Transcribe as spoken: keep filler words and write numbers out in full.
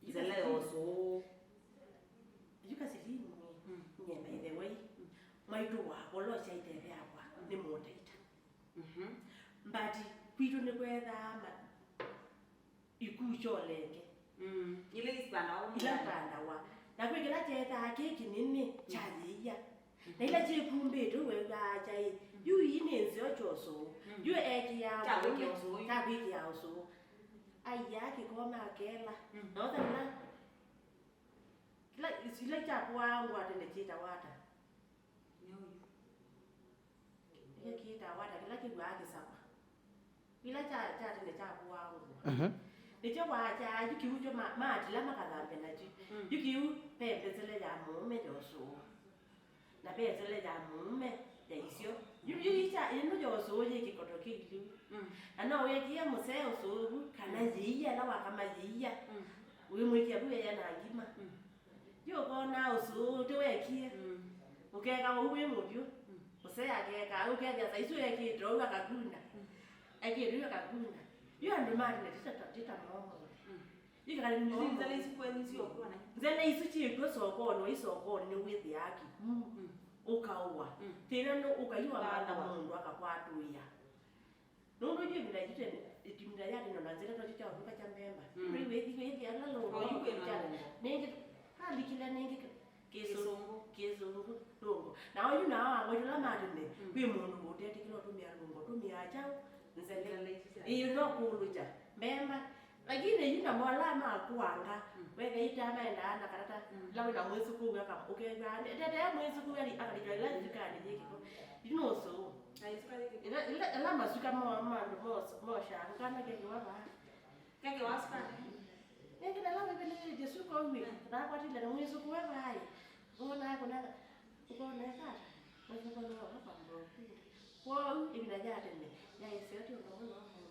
Nzela ya ũsũũ. Yu Kasilini, mm, nyie by the way, mm, mwaitũ wakwa ũla ũsyaĩte ĩthe wakwa, mm, nĩ mũtaita. Mhm. But kwitũ nĩkwethaa ma-, ikuu kyolenge. Mm. Ila ipandawa. Ila ipandawa. Na kwĩ kĩla kyethaa kĩ kĩnene, mm, kyayĩia. Na ila kyĩkumbĩtwe wew'aa kyaĩ, mm, yu ii nĩ nzeo kya ũsũũ. Mm. Yu ekĩaa kya kwĩkĩa ũsũũ. Kya kwĩkĩa ũsũũ. Aiaa kĩkoma akela. Mm. Na othe ila, kĩla, ila kyakũaa ngwate nĩ kyĩtawa ata? Nĩ ũyũ. Kĩla kĩtawa ata, kĩla kĩw'aa kĩsakwa. Kĩla kya, kya tene kyakũaa ngũa. Mhm. Nĩkyo wakyaa yu kĩu kyo ma-, maatila makathambya nakyo. Mm. Yu kĩu ve mbesele ya mũũme ya ũsũũ. Na ve mbesele ya mũũme ya isyo. Yu, yu ikya, ĩno ya ũsũũ yĩ kĩkoto kĩiliu. Mm. Na no wĩkĩe mũsee ũsũũ vu, kana, mm, yĩia, ĩla wakama yĩia. Mm. Wĩmwĩkĩa vu ĩya na ngima. Mm. Yu ũkonaa ũsũũ ũtewekie. Mm. Ũkeka ũu wĩ mũvyũ. Mm. Ũsee akeka, ũkethĩa saa isu ekĩte ũu akakunda. Mm. Ekĩte ũu akakunda. Yu andũ ma tene tita, tita momo. Mm. Yu kali nzela isu kwenyu syokuona. Nzela isu kyĩtwe sokonĩ, wa isokonĩ nĩwĩthĩaa kĩkuu. Mm. Ũkaũa. Mm. Thĩna nĩ ũkaiwa matha mũndũ akakwatũĩa. Nũndũ yu ĩvinda yitũ tene, ĩvinda ya tene na nzĩla twakyo kya ũvika kya mbemba. Mm. Nũndũ iwĩthi, wĩthi ala lũngo. O yu kwĩna lũngo. Nĩngĩ, alikile nĩngĩ kĩ-, kĩsũngũ, kĩsũngũ, lũngo. Na oyu na awa ngwetũ la matene, mm, kwĩ mũndũ ũtetĩkĩla ũtũmĩa lũngo, ũtũmĩa kyaũ, nzele. Nzele isu sya. Ĩĩ, no kũlũkya. Mbemba. Lakini yu na mola makuanga, mm, wethe ita maendaa na karata, mm, la wĩna mwĩsũkũu aka-, ũkethwa, tetee mwĩsũkũu ali akalĩtwa ila thirikali yĩkĩko. Yu no ũsũũ. Ila, ila, ila masuka mo, ma andũ mo, moshanga kana keke wavaa. Keke wa sukari. Nĩngĩ na ĩla wĩvĩlĩĩtye suka ũu, mm, nakwatile na mwĩsũkũ we vaĩ. Ũkona, ũkona, ũkona ĩkata. Mwĩsũkũ nĩ wa kwa mbokunda. Kwoou, ĩvinda ya tene, yaĩseo ti ũndũ ũmwe na ũmwe.